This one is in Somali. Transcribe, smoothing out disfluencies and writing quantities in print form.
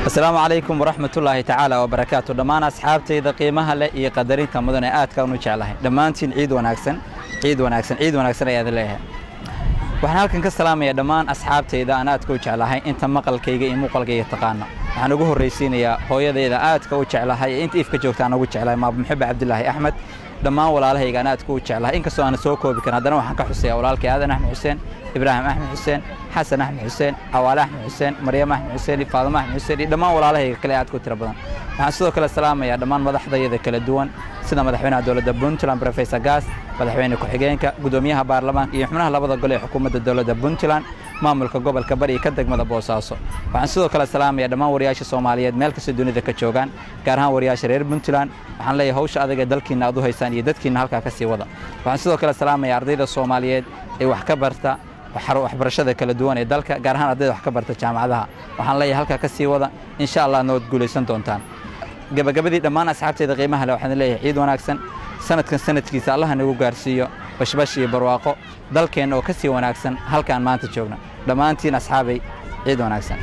Asalaamu calaykum waraxmatullaahi tacaala wabarakaatu. Dhammaan asxaabtayda qiimaha leh iyo qadarinta mudan ee aadka anu jeclahay, dhammaantiin ciid wanaagsan, ciid wanaagsan, ciid wanaagsan ayaa idin leeyahay. Waxaan halkan ka salaamayaa dhammaan asxaabtayda aan aadka u jeclahay, inta maqalkayga iyo muuqalkayga taqaana. Waxaan ugu horraysiinayaa hooyadayda aadka u jeclahay ee inta ifka joogta aan ugu jeclahay, Maaba Muxibe Cabdilaahi Axmed. Dhammaan walaalahayga aan aadka u jeclahay, inkastoo aan soo koobi karin, haddana waxaan ka xusayaa walaalkay Aadan Axmed Xuseen, Ibraahim Axmed Xuseen, Xasan Axmed Xuseen, Cawaale Axmed Xuseen, Maryam Axmed Xuseen iyo Faadimo Axmed Xuseen iyo dhammaan walaalahayga kale aadka u tiro badan. Waxaan sidoo kale salaamayaa dhammaan madaxdayada kala duwan, sida madaxweynaha dowladda Puntland Professor Gaas, madaxweyne ku-xigeenka, gudoomiyaha baarlamaanka iyo xubnaha labada gole ee xukuumadda dowladda Puntland, maamulka gobolka Bari iyo ka degmada Boosaaso. Waxaan sidoo kale salaamayaa dhammaan wariyaasha Soomaaliyeed meel kasta dunida ka joogaan, gaar ahaan wariyaasha reer Puntland. Waxaan leeyahay hawsha adag ee dalkiina aad u haysaan iyo dadkiina halkaa ka sii wada. Waxaan sidoo kale salaamayaa ardayda Soomaaliyeed ee wax ka barta waxbarashada kala duwan ee dalka, gaar ahaan ardayda wax ka barta jaamacadaha. Waxaan leeyahay halkaa ka sii wada, insha Allah nabad guulaysan doontaan. Gabagabadii, dhammaan asxaabtayda qiimaha leh waxaan leeyahay ciid wanaagsan. Sanadkan sanadkiisa Allaha nagu gaarsiiyo bashbash iyo barwaaqo, dalkeenna oo ka sii wanaagsan halkaan maanta joogna. Dhammaantiin asxaabay, ciid wanaagsan.